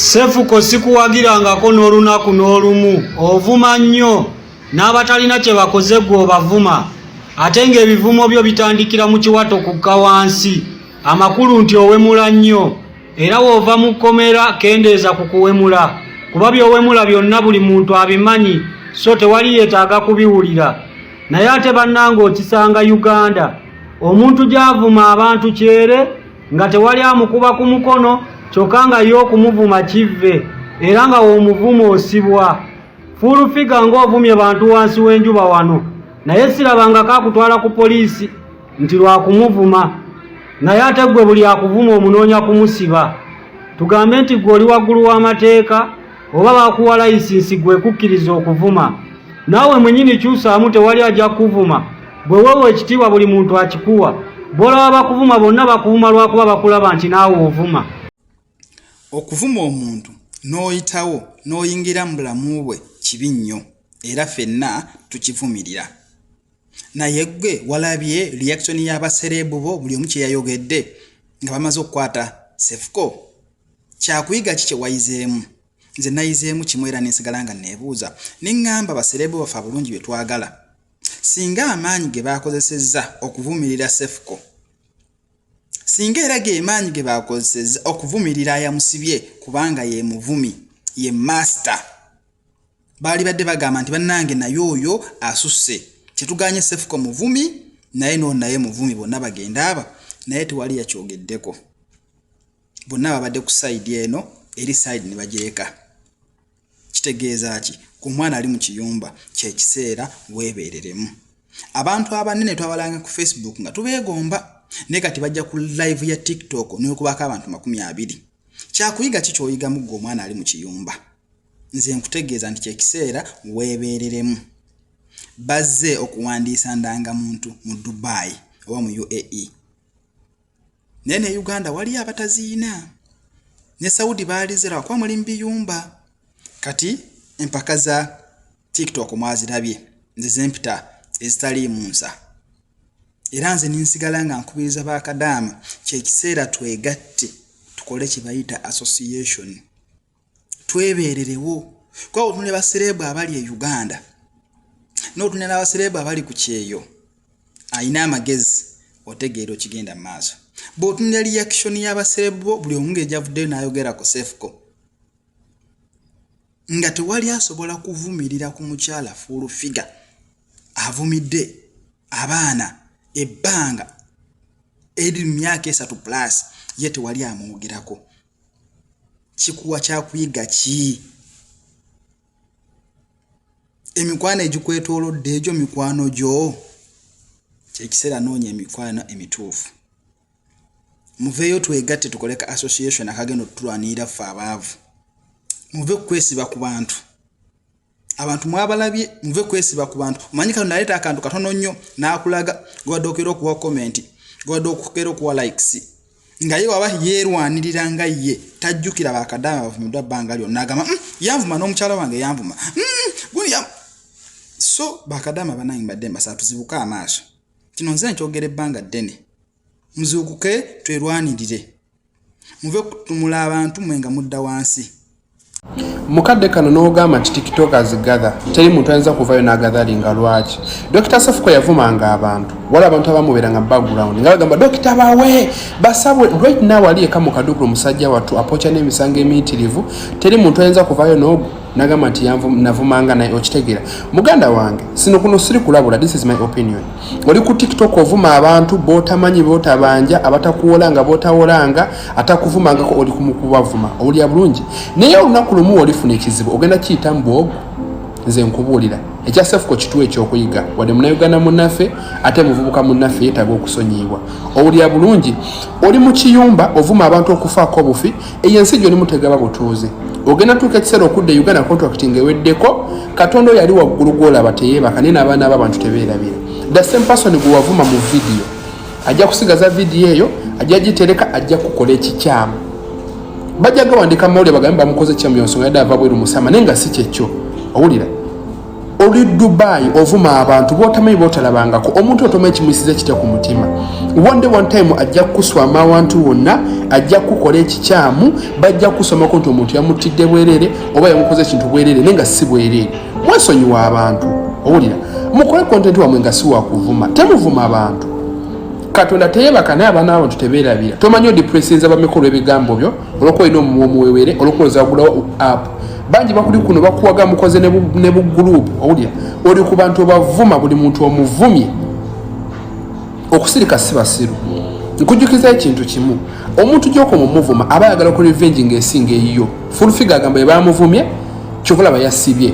Sefuko sikuwagirangako n'olunaku n'olumu, ovuma nnyo n'abatalina kye bakoze ggwe obavuma, ate ng'ebivumo byo bitandikira mu kiwato kukka wansi, amakulu nti owemula nnyo era w'ova mu kkomera kendeeza ku kuwemula kuba by'owemula byonna buli muntu abimanyi so tewali yeetaaga kubiwulira. Naye ate bannange okisanga Uganda omuntu gy'avuma abantu kyere nga tewali amukuba ku mukono kyokka nga ye okumuvuma kivve era nga w'omuvuma osibwa. Full figure ng'ovumye bantu wansi w'enjuba wano naye sirabangako akutwala ku poliisi nti lwakumuvuma, naye ate ggwe buli akuvuma omunoonya kumusiba. Tugambe nti ggwe oli waggulu w'amateeka oba bakuwa layisinsi ggwe ekukkiriza okuvuma? Naawe mwennyini kyusaamu, tewali ajja kukuvuma. Bwe weewa ekitiibwa buli muntu akikuwa. B'olaba bakuvuma bonna bakuvuma lwakuba bakulaba nti naawe ovuma. Okuvuma omuntu n'oyitawo n'oyingira mu bulamu bwe kibi nnyo era ffenna tukivumirira. Naye ggwe walabye reaction y'abasereebu bo buli omu kye yayogedde nga bamaze okukwata Cephco? Kyakuyiga ki kye wayizeemu? Nze nayizeemu kimu era ne nsigala nga neebuuza ne ŋŋamba basereebu baffe abalungi be twagala singa amaanyi ge baakozesezza okuvumirira Cephco singa era ge maanyi ge baakozesezza okuvumirira ayamusibye kubanga ye muvumi ye master baalibadde bagamba nti bannange naye oyo asusse kyetuganye Cephco muvumi naye n'ono naye muvumi bonna bagenda aba naye tewali yakyogeddeko bonna babadde ku sayidi eno eri sayidi ne bagireka. Kitegeeza ki? Ku mwana ali mu kiyumba kyekiseera weebeereremu. Abantu abanene twabalanga ku Facebook nga tubeegomba naye kati bajja ku live ya TikTok n'okubaako abantu 20. Kyakuyiga ki ky'oyigamu ggwe omwana ali mu kiyumba? Nze nkutegeeza nti kyekiseera weebeereremu. Bazze okuwandiisa ndangamuntu mu Dubai oba mu UAE. Naye ne Uganda waliyo abataziyina. Ne Saudi baalize lwakuba muli mu biyumba. Kati empaka za TikTok mwazirabye nze zempita ezitaliimu nsa. Era nze ninsigala nga nkubiriza ba kadaama kyekiseera twegatte tukole kye bayita association. Twebeererewo. Kuba otunulira basereebu abali e Uganda n'otunulira n'abasereebu abali ku kyeyo alina amagezi otegeera okigenda mu maaso. Bw'otunulira reaction y'abasereebu bo buli omu ng'ejavuddeyo n'ayogera ku Cephco nga tewali asobola kuvumirira ku mukyala full figure avumidde abaana ebbanga eri mu myaka 3 plus ye tewali amwogerako. Kikuwa kyakuyiga ki? Emikwano egikwetoolodde egyo mikwano gyo? Kyekiseera noonya emikwano emituufu. Muveeyo twegatte tukole ka association akagenda otutulwanirira ffe abaavu. Muve kwesiba ku bantu. Abantu mwabalabye muve kwesiba ku bantu. Omanyi kano naleeta akantu katono nnyo n'akulaga gwebadde okera okuwa comment, gwebadde okera okuwa likes. Nga ye waba yeerwanirira nga ye tajjukira bakadaama bavumiddwa bbanga lyonna agamba yanvuma n'omukyala wange yanvuma. So bakadaama bannange mbadde mbasaba tuzibuke amaaso. Kino nze nkyogera ebbanga ddene. Muzuukuke twerwanirire. Muve kutumula abantu mwe nga mudda wansi. Mukadde kano n'ogamba nti tiktokers gather teri muntu ayinza kuvayo n'agatharinga lwaki Dr. Cephco yavumanga abantu wala abantu abamubeeranga background nga bagamba Dr. bawe basabwe right now ali eka mu kaduukulu omusajja wattu apokya n'emisango emiyitirivu teri muntu ayinza kuvayo n'ogu nagamba nti navumanga naye okitegeera muganda wange sino kuno siri kulabula this is my opinion oli ku tiktok ovuma abantu botamanyi botabanja abatakuwolanga botawolanga atakuvumangako oli kumukubavuma owulira bulungi naye olunaku lumu olifuna ekizibu ogenda kiyita mubwogo nze nkubuulira ekya Cephco kituwa ekyokuyiga wadde munauganda munaffe ate muvubuka munnaffe yeetaaga okusonyiyibwa owulira bulungi oli mu kiyumba ovuma abantu okufaako obufi eyo ensi gyolimu tegaba butuuze ogenda tuuka ekiseera okudda e Uganda contract ng'eweddeko Katonda oyo ali waggulu gw'olaba teyeebaka naye n'abaana b'abantu tebeerabira the same person gwe wavuma mu vidiyo ajja kusigaza vidiyo eyo ajja gitereka ajja kukola ekikyamu bajja gawandika mawulire bagambe bamukoze kyamu nsonga yadde ava bweru musama naye nga si kyekyo owulira. Oli Dubai, ovuma abantu botamanyi, botalabangako. Omuntu otomanyi kimuyisiza kitya ku mutima. One day, one time, ajja kukuswama awantu wonna, ajja kukukola ekikyamu. Bajja kukusomako nti omuntu yamuttidde bwerere oba yamukoze ekintu bwerere, naye nga si bwerere. Mwesonyiwa abantu, owulira? Mukole content wamwe nga si wakuvuma. Temuvuma abantu. Katonda teyebaka, naye abaana babantu tebeerabira. Tomanyi odepressinza bameka olw'ebigambo byo, olwokuba olina omuwa omuwewere, olwokuba wagulawo app. Bangi bakuli kuno bakuwaga, mukoze ne bu group. Owulira, oli ku bantu obavuma, buli muntu omuvumye. Okusirika si basiru. Nkujjukiza ekintu kimu: omuntu gyokoma omuvuma aba ayagala ku revenge ng'esinga eyiyo. Full Figure agamba bamuvumye, kyova olaba yasibye.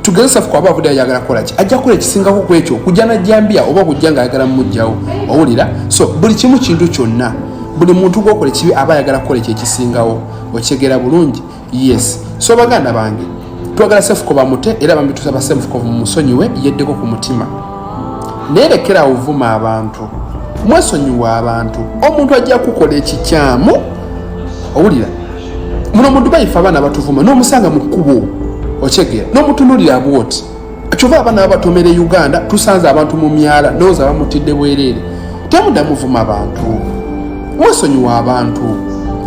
Tugeze Safuko aba avuddeyo, ayagala kukola ki? Ajja kukola ekisingako ku ekyo, kujja najjambiya oba kujja ng'ayagala mumugjawo. Owulira? So buli kimu, kintu kyonna, buli muntu gwokola ekibi aba ayagala kukola ekyo ekisingawo. Okyegera bulungi? Yes. So baganda bange, twagala Sefuko bamute, era bambi tusaba Sefuko mumusonyiwe, yeddeko ku mutima. Naye lekera ovuma abantu, mwesonyiwa abantu. Omuntu ajja kukola ekikyamu. Owulira, muno mu Dubai fe abaana batuvuma, n'omusanga mu kkubo, okyegera, n'omutunulira bwoti. Kyova abaana babatomera e Uganda. Tusanze abantu mu myala, ndowooza bamutidde bwereere. Temudda muvuma abantu, mwesonyiwa abantu.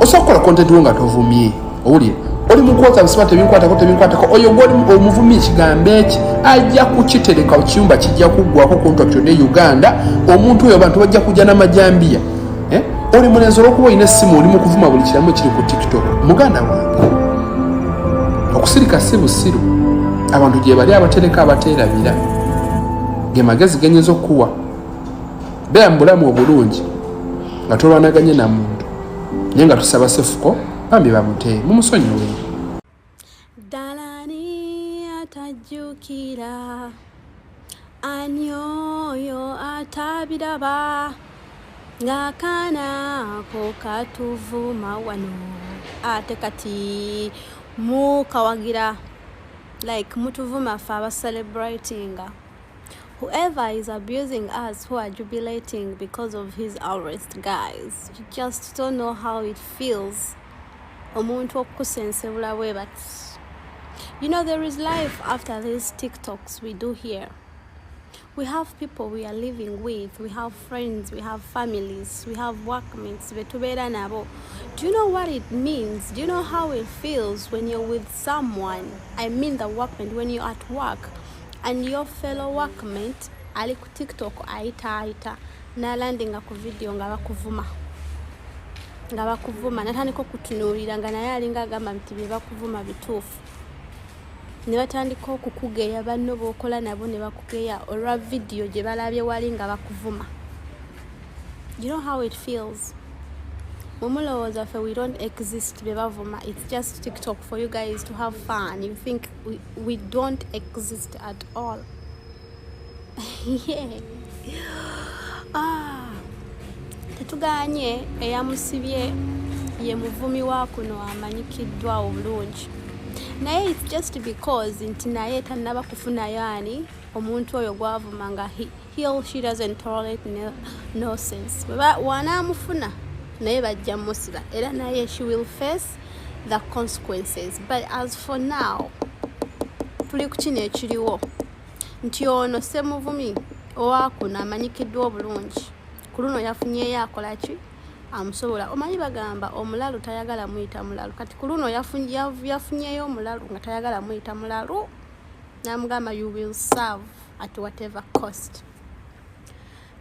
Osobola kukola content wo nga tovumye. Owulira, oli mukwoza busiba, tebinkwatako, tebinkwatako. Oyo gwoli omuvumye ekigambo eki ajja kukitereka kiyumba, kijja kuggwako contract yonna e Uganda. Omuntu oyo abantu bajja kujja n'amajambiya. Eh? Oli mulenzi, olwokuba olina essimu, oli mu kuvuma buli kiramu ekiri ku TikTok. Muganda wange, okusirika si busiru. Abantu gye bali abatereka, abateerabira. Ge magezi genyeza okukuwa. Beera mu bulamu obulungi nga tolwanaganye na muntu, naye nga tusaba Sefuko bambi bamute, mumusonyiwe. Ddala ani atajjukira? Ani oyo atabiraba ng'akaana ako katuvuma wano, ate kati mukawagira? Like, mutuvuma ffe abacelebratinga. Whoever is abusing us who are jubilating because of his arrest, guys, you just don't know how it feels omuntu okukusensebula bwe bati. You know, there is life after these TikToks we do here. We have people we are living with, we have friends, we have families, we have workmates betubeera nabo. Do you know what it means? Do you know how it feels when you're with someone, I mean the workmate, when you're at work and your fellow workmate ali ku TikTok, ayita ayita nalandinga ku video nga bakuvuma, nga bakuvuma, natandika okutunuulira nga naye alinga agamba nti bye bakuvuma bituufu, ne batandika okukugeya banno b'okola nabo, ne bakugeya olwa vidiyo gye balabye wali nga bakuvuma? You know how it feels? Mumulowooza ffe we don't exist? Bye bavuma, it's just TikTok for you guys to have fun. You think we don't exist at all? Yeah. Ah, tetuganye eyamusibye ye muvumi wa kuno amanyikiddwa obulungi, naye it's just because nti naye tannaba kufunayo ani omuntu oyo gwavuma nga he or she doesn't tolerate no, nonsense. Wanaamufuna naye bajja musiba, era naye she will face the consequences. But as for now, tuli ku kino ekiriwo nti ono semuvumi owakuno amanyikiddwa obulungi ku luno yafunyeyo akola ki amusobola. Omanyi bagamba omulalu tayagala muyita mulalu. Kati ku luno yafunyeyo omulalu nga tayagala muyita mulalu, namugamba, "You will serve at whatever cost."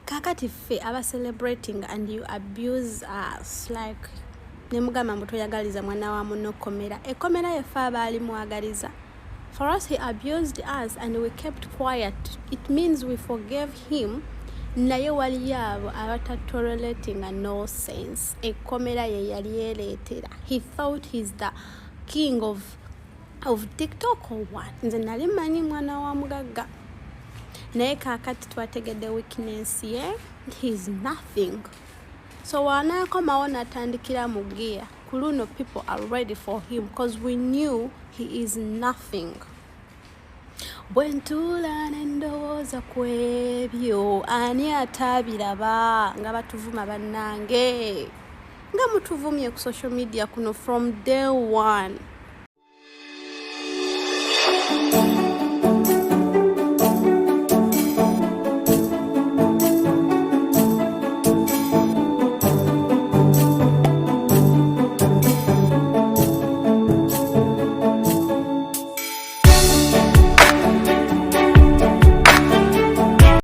Kakati ffe aba celebrating and you abuse us, like nemugamba mbu toyagaliza mwana wa munno kkomera. Ekkomera yeffe abaali mwagaliza? For us, he abused us and we kept quiet. It means we forgave him. Naye waliyo abo abatatoleratinga nonsense. Ekkomera ye yali ereetera. He thought he's the king of TikTok or what? Nze nali mmanyi mwana wa mugagga, naye kaakati twategedde weakness ye. He's nothing. So wanaakomawo natandikira mu gear. Ku luno people are ready for him because we knew he is nothing. Bwe ntuula ne ndowooza ku ebyo, ani ataabiraba nga batuvuma? Bannange, nga mutuvumye ku social media kuno from day one.